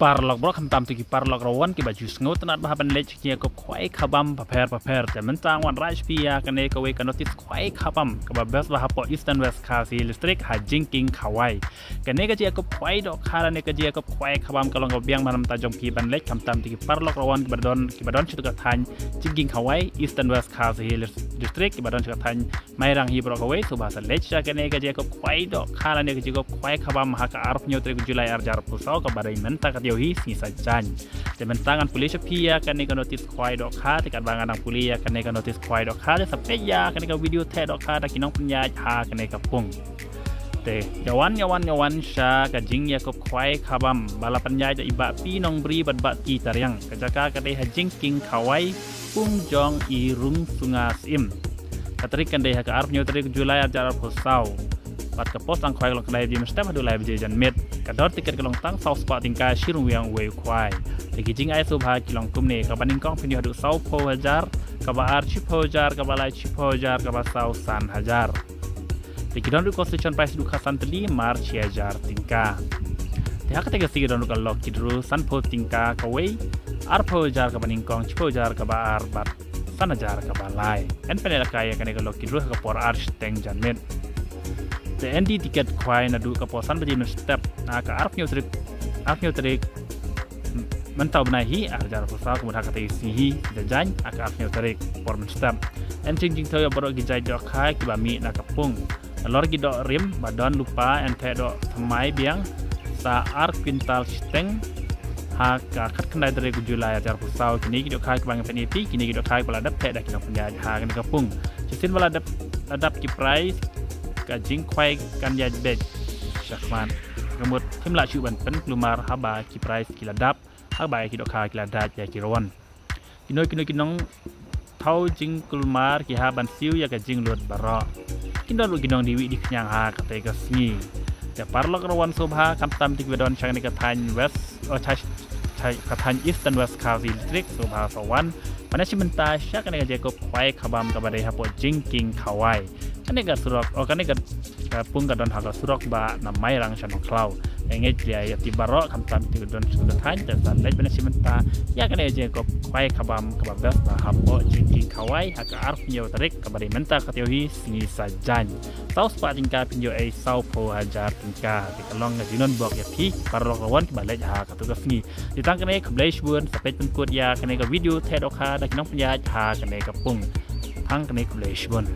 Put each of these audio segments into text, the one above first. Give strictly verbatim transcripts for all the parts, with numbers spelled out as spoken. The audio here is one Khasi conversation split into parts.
Paralok baroh, khamtam ïa ki paralok ruh wan kiba ju sngewtynnat bha ban leit sha ki jingïakob khwai khabam bapher bapher. Te mynta ngan wanrah sha phi ïa kane kawei ka notice khwai khabam kaba best bha hapoh Eastern West Khasi Hills District, ha Jingkieng Khawai. Kane ka jingïakob khwai dohkha lane ka jingïakob khwai khabam ka long kaba biang bha na ka bynta jong phi ban leit, khamtam ïa ki paralok ruh wan kiba don, kiba don sha ka thaiñ Jingkieng Khawai, Eastern West Khasi Hills District, kiba don sha ka thaiñ Mairang hi baroh kawei, sngewbha sa leit sha kane ka jingïakob khwai dohkha lane ka jingïakob khwai khabam ha ka arphew hynñiew tarik u July arhajar arphew saw, kaba dei mynta ka taïew hi, sngi Saitjaiñ. Te mynta ngan pule sha phi ïa kane ka notice khwai dohkha, te katba nga dang pule ïa kane ka notice khwai dohkha, te sa peit ïa kane ka video theh dohkha da ki nongpynïaid ha kane ka pung. Te ïa wan, ïa wan, ïa wan sha ka jingïakob khwai khabam ba la pynïaid da i Bah P. Nongbri bad Bah T. Tariang. Ka jaka ka dei ha Jingkieng Khawai, pung jong i Rungsunga Syiem. Ka tarik kan dei ha ka arphew hynñiew tarik July arhajar arphew saw. Bad ka pos tang khwai ka long khyndai baje mynstep haduh lai baje janmiet. Ka dor tiket ka long tang saw spah tyngka, shi ryngwiang uwei u khwai. Te ki jingai sngewbha ki long kumne: kaba nyngkong phin ïoh haduh sawphew hajar, kaba ar shiphew hajar, kaba lai shiphew hajar, kaba saw san hajar. Te ki don ruh consolation prize haduh khatsan tylli, mar shi hajar tyngka. Te ha kata ka sngi ki don ruh ka lucky draw, sanphew tyngka kawei, arphew hajar kaba nyngkong, shiphew hajar kaba ar bad san hajar kaba lai. Yn pynlehkai ïa kane ka lucky draw ha ka por ar shiteng janmiet. Te yn die tiket khwai naduh ka por san baje mynstep ha ka arphew hynñiew tarik, arphew hynñiew tarik, mynta u bnai hi, arhajar arphew saw, kumta ha kata ka sngi hi, Saitjaiñ, ha ka arphew hynñiew tarik, por mynstep. Yn shim jingthaw ïa baroh ki jait dohkha kiba mih na ka pung. Nalor ki doh rim ba don lypa, yn theh doh thymmai biang sa ar kwintal shiteng ha ka khatkhyndai tarik u July arhajar arphew saw. Kine ki dohkha kiba ngi pyni ïa phi, kine ki dohkha kiba la dep theh da ki nongpynïaid ha kane ka pung. Shisien ba la dep, la dap ki prize, ka jingkhwai kan ïaid beit shakhmat. Ka mut phim lah shuh ban pynkulmar haba ki prize ki la dap, haba ki dohkha ki la dait ïa ki rwon. Kino kino ki nongthaw jingkulmar ki hap ban siew ïa ka jinglut baroh. Kin don ruh ki nongdie wieh die khñiang ha kata ka sngi. Te paralok ruh wan sngewbha, khamtam ïa kiba don sha kane ka thaiñ West, oh, sha, sha ka thaiñ Eastern West Khasi District, sngewbha sa wan. Ban ïashim bynta sha kane ka jingïakob khwai khabam kaba dei hapoh Jingkieng Khawai. Kane ka surok, oh, kane ka, ka pung ka don ha ka surok ba na Mairang sha Nongkhlaw. Te ngeit ïa phi baroh, khamtam ïa kiba don sha kane ka thaiñ, te sa leit ban ïashim bynta ïa kane ka jingïakob khwai khabam kaba best bha hapoh Jingkieng Khawai ha ka arphew hynñiew tarik kaba dei mynta ka taïew hi, sngi Saitjaiñ. Saw spah tyngka phin ïoh ei sawphew hajar tyngka. Te ka long ka jingdon bok ïa phi paralok ruh wan kiba leit ha katu ka sngi. Te tang kane, khublei shibun, sa peit pynkut ïa kane ka video theh dohkha da ki nongpynïaid ha kane ka pung. Tang kane, khublei shibun.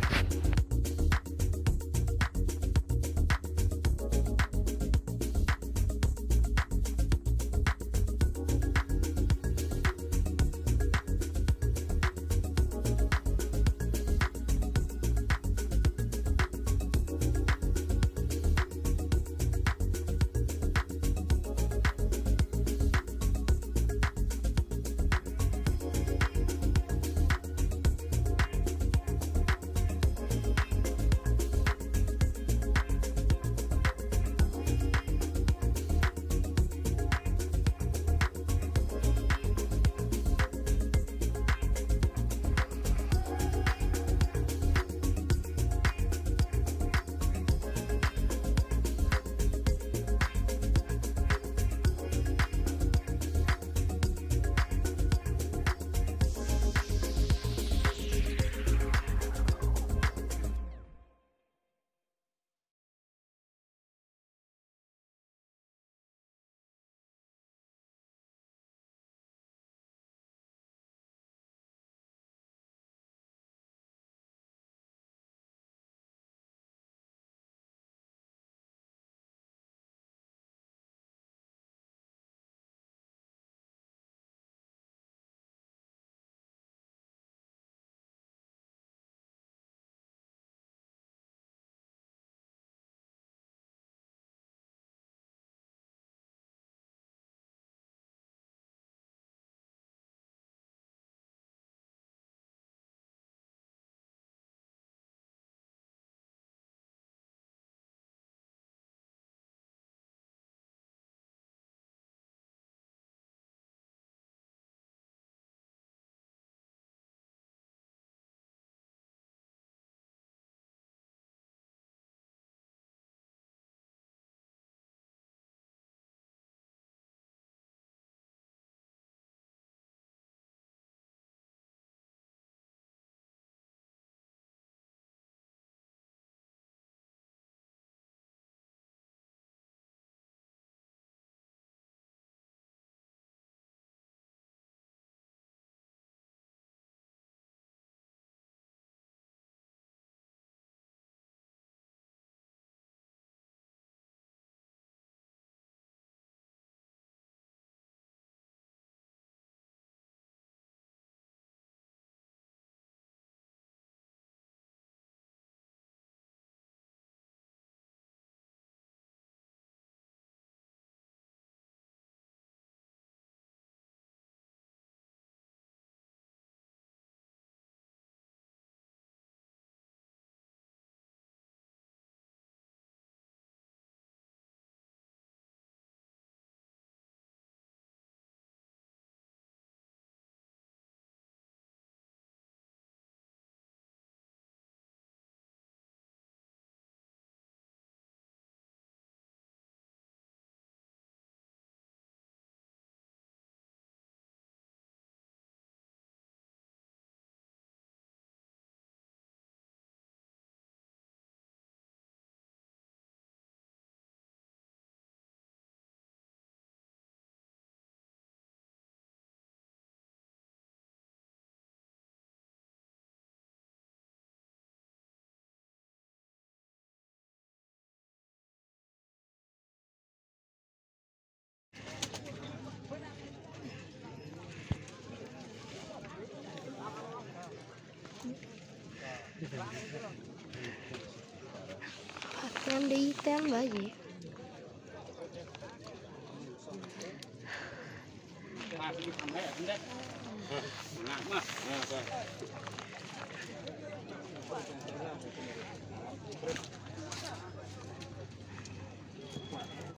Tem dei tem ba ji.